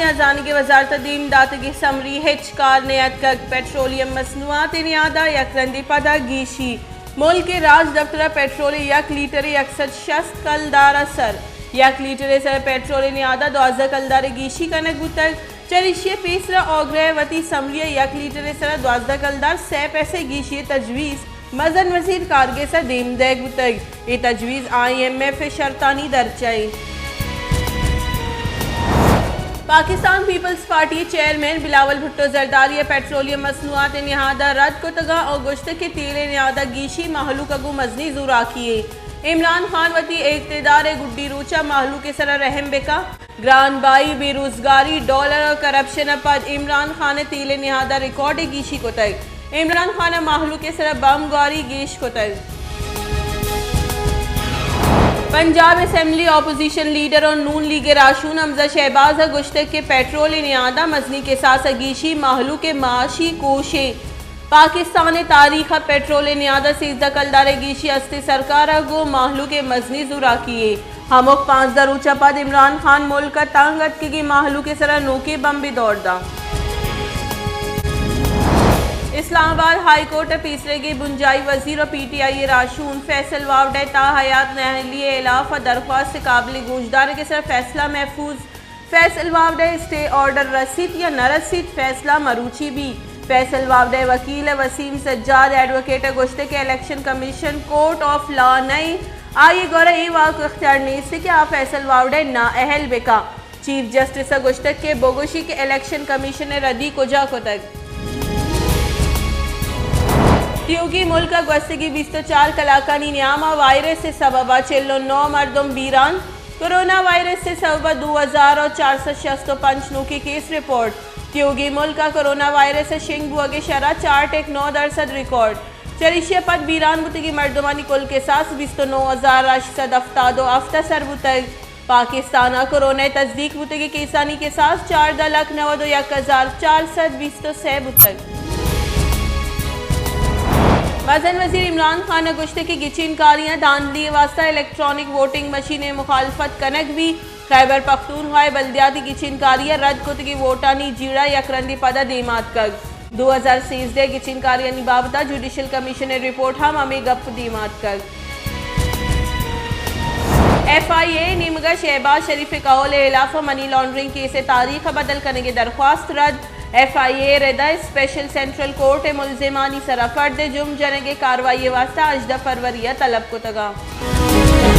ءَ زانگ ءِ وزارت ءَ دیم داتگیں سمری ہچ کار نیاتکگ۔ پٹرولیم مصنوعات ءِ نہاد ءَ یک رندے پدا گیشی۔ ملک ءِ راج دپتر ءَ پٹرول ءِ یک لیٹر ءِ یک سد شست کلدار ءَ سر، یک لیٹر ءِ سر ءَ پٹرول ءِ نہاد ءَ دوازدہ کلدار ءِ گیشی کنگ بوتگ۔ چریشی ءَ پیسر ءَ آگرہ ءَ وتی سمری ءَ یک لیٹر ءِ سر ءَ دوازدہ کلدار سئے پیسہ گیشی ءِ تجویز مزن وزیر کارگس ءَ دیم دئیگ بوتگ۔ اے تجویز آئی ایم ایف ءِ شرطانی درچ ءَ اِنت۔ پاکستان پیپلز پارٹی ءِ چیئرمین بلاول بھٹو زرداری ءَ پٹرولیم مصنوعات ءِ نہاد ءَ رد کتگ ءُ گوشتگ کہ تیل ءِ نہاد ءَ گیشی مہلوک ءَ گوں مزنیں زوراکی یے۔ عمران خان وتی اقتدار ءِ گڈی روچ ءَ مہلوک ءِ سر ءَ رحم بکن۔ گران بہائی، بے روزگاری، ڈالر ءُ کرپشن ءَ پد عمران خان ءَ تیل ءِ نہاد ءَ ریکارڈ ءِ گیشی کتگ۔ عمران خان ءَ مہلوک ءِ سر ءَ بمب گواری گیش کتگ۔ پنجاب اسمبلی اپوزیشن لیڈر ءُ نون لیگ ءِ راہشون حمزہ شہباز ءَ گوشتگ کہ پٹرول ءِ نہاد ءَ مزنیں کساس ءِ گیشی مہلوک ءِ معاشی کوش اِنت۔ پاکستان ءِ تاریخ ءَ پٹرول ءِ نہاد ءَ سیزدہ کلدار ءِ گیشی ہستیں سرکار ءَ گوں مہلوک ءِ مزنیں زوراکی یے۔ ہمک پانزدہ روچ ءَ پد عمران خان ملک ءَ تنگ اتکگیں مہلوک ءِ سر ءَ نوکیں بمبے دور داں۔ اسلام آباد ہائی کورٹ ءِ پیسریگیں بنجاہی وزیر ءُ پی ٹی آئی ءِ راہشون فیصل واوڈا ءِ تاحیات نااہلی ءِ ہلاف ءَ درخواست ءِ قابل گوشدارگ ءِ سر ءَ فیصلہ محفوظ۔ فیصل واوڈا ءِ اسٹے آرڈر رسیت یا نہ رسیت، فیصلہ مروچی بیت۔ فیصل واوڈا ءِ وکیل وسیم سجاد ءِ ایڈووکیٹ ءَ گوشتگ کہ election commission court of law نہ اِنت، آئی ءِ گورا اے واک ءُ اختیار نیست کہ آ فیصل واوڈا ءَ نااہل بکن۔ چیف جسٹس ءَ گوشتگ کہ بگوشی کہ الیکشن کمیشن ءَ ردی کجا کتگ۔ تیوگیں ملک ءَ گوستگیں بیست ءُ چار کلاکانی نیام ءَ وائرس ءِ سبب ءَ چل ءُ نو مردم بیران۔ کرونا وائرس ءِ سبب ءَ دو ہزار ءُ چار سد شست ءُ پنچ نوکیں کیس رپورٹ۔ تیوگیں ملک ءَ کرونا وائرس ءِ شنگ بوگ ءِ شرح چار ٹک نو درسد ریکارڈ۔ چریشی ءَ پد بیران بوتگیں مردمانی کل کساس بیست ءُ نو ہزار ہشت سد ہفتاد ءُ ہفت ءَ سر بوتگ۔ پاکستان ءَ کرونا ءِ تصدیق بوتگیں کیسانی کساس چاردہ لکھ نود ءُ یک ہزار چار سد بیست ءُ سئے بوتگ۔ مزن وزیر عمران خان ءَ گوشتگ کہ گچین کاریاں دھاندلی ءِ واستہ الیکٹرانک ووٹنگ مشین ءِ مخالفت کنگ بیت۔ خیبر پختونخوا ءِ بلدیاتی گچین کاری ءَ رد کتگیں ووٹانی جیڑہ یک رندے پدا دیما اتکگ۔ دو ہزار سیزدہ ءِ گچین کاریانی بابت ءَ جوڈیشل کمیشن ءِ رپورٹ ہم ہمے گپ ءَ دیما اتکگ۔ ایف آئی اے ءِ نیمگ ءَ شہباز شریف ءِ کہول ءِ ہلاف ءَ منی لانڈرنگ کیس ءِ تاریخ ءِ بدل کنگ ءِ درخواست رد۔ ایف آئی اے ءِ رد ءَ اسپیشل سینٹرل کورٹ ءِ ملزمانی سر ءَ فرد ءِ جرم جنگ ءِ کاروائی ءِ واستہ ہژدہ فروری ءَ طلب کتگ اَنت۔